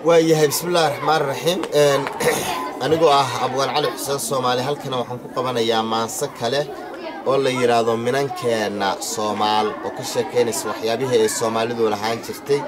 Waayahay, bismillahi raxmaan raxiim. Anigoo ah Abwaan Cali Xuseen Soomaali, halkana waxaan ku qabanayaa maanso kale oo la yidhaahdo Minankeenna Soomaal, oo ka sheekaynaysa waxyaabihii ay Soomaalidu lahaan jirtay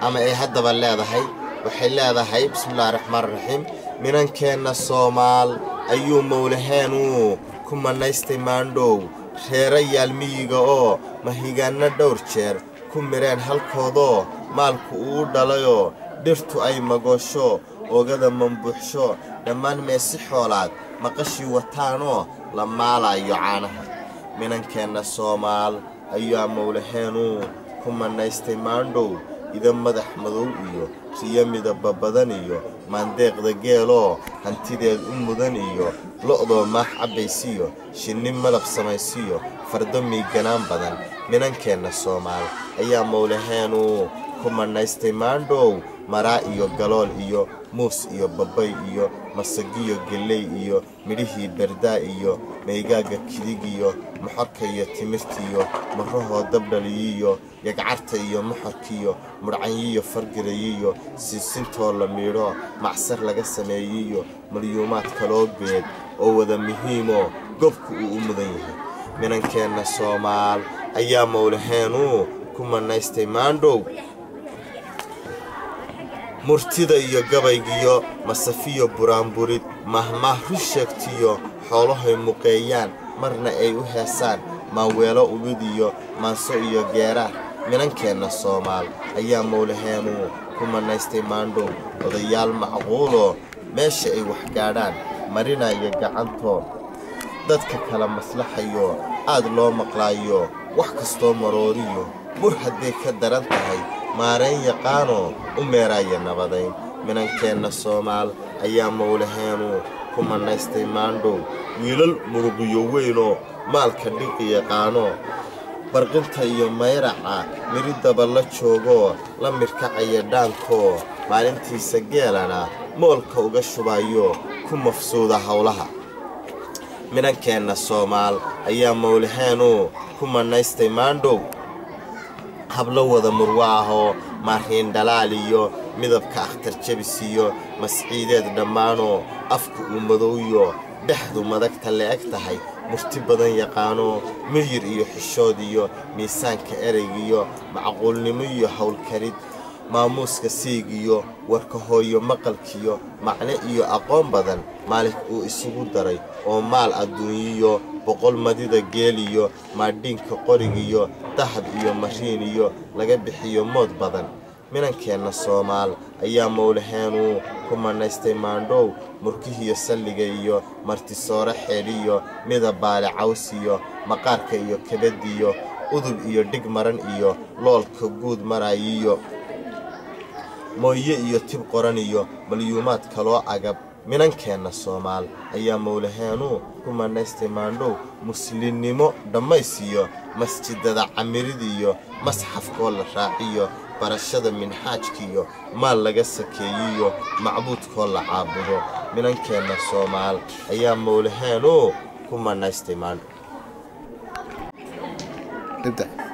ama ay haddaba leedahay. Waxay leedahay: bismillahi raxmaan raxiim. Minankeenna Soomaal ayuu mowlaheenuu ku manaystay maandhow reero yaal miyiga oo mahigaanno dhowr jeer ku mireen halkoodoo maalku uu dhalayoo dhirtu ay magoosho, oogada mambuuxsho, dhammaan meesi xoolaad maqashii wataanoo la maalayo caanaha. Minankeenna Soomaal ayaa mowlaheenuu ku manaystay maandhow ida madax madow iyo riyo midaba badan iyo maandeeqda geeloo hantideed u mudan iyo lo'doo maax cabbaysiyo, shinni malab samaysiyo, fardo miiganaan badan. Minankeenna Soomaal ayaa mowlaheenuu ku manaystay maandhow maraa iyo galool iyo muus iyo babay iyo masagiyo gelley iyo midhihii berdaa iyo maygaagga kidig iyo moxorka iyo timirtiiyo marahoo dabdhaliyiyo yagcarta iyo moxorkiiyo mudhcanyiyo fargirayiyo siisintoo la miidho macsar laga sameeyiyo malyuumaad kaloo geed oo wada muhiimoo gobku uu u mudan yahay. Minankeenna Soomaal ayaa mowlaheenuu ku manaystay maandhow murtida iyo gabaygiyo masafiyo buraanburid, mahmaah run sheegtiyo xoolahay muqeeyaan marna ay u heesaan maaweelo ubid iyo maanso iyo geeraar. Minankeenna Soomaal ayaa mowlaheenuu ku manaystay maandhow odayaal macquuloo meesha ay wax gaadhaan marinaya gacantoo dadka kala maslaxayo, aad loo maqlaayo, wax kastoo marooriyo mur hadday ka daran tahay maarayn yaqaanoo u meeraaya nabadayn. Minankeenna Soomaal ayaa mowlaheenuu ku manaystay maandhow wiilal muruqiyo weynoo maalka dhiqi yaqaanoo barqinta iyo mayraca miridaba la joogoo la mirkacaya dhaankoo maalintiisa geelana moolka uga shubayo ku mafsuuda howlaha. Minankeenna Soomaal ayaa mowlaheenuu ku manaystay maandhow hablo wada murwo ahoo maariin dhalaal iyo midabka akhtar jabis iyo masciideed dhammaanoo afku uu madowyo dhexdu madagta la-eg tahay, murti badan yaqaanoo miyir iyo xishood iyo miisaanka ereygiyo macquulnimo iyo howlkarid, maamuuska siigiyo warka hooyo maqalkiyo macne iyo aqoon badan maalik uu isugu daray oo maal adduunyiyo 100 madida geeliyo maadhiinka qorigiyo dahab iyo mariin iyo laga bixiyo mood badan. Minankeenna Soomaal ayaa mowlaheenuu ku manaystay maandhow murkihiyo salliga iyo martisoore xeedhiyo midabaale caws iyo maqaarka iyo kabadiyo udub iyo dhig maran iyo loolka guud marayiyo mooye iyo tib qoran iyo malyuumaad kaloo agab. Minankeenna Soomaal ayaa mowlaheenuu ku manaystay maandhow muslinnimo dhammaysiyo masjidada camirid iyo masxafkoo la raaciyo barashada minxaajkiiyo maal laga sakeeyiyo macbuudkoo la caabudo. Minankeenna Soomaal ayaa mowlaheenuu ku manaystay maandhow. Ibda.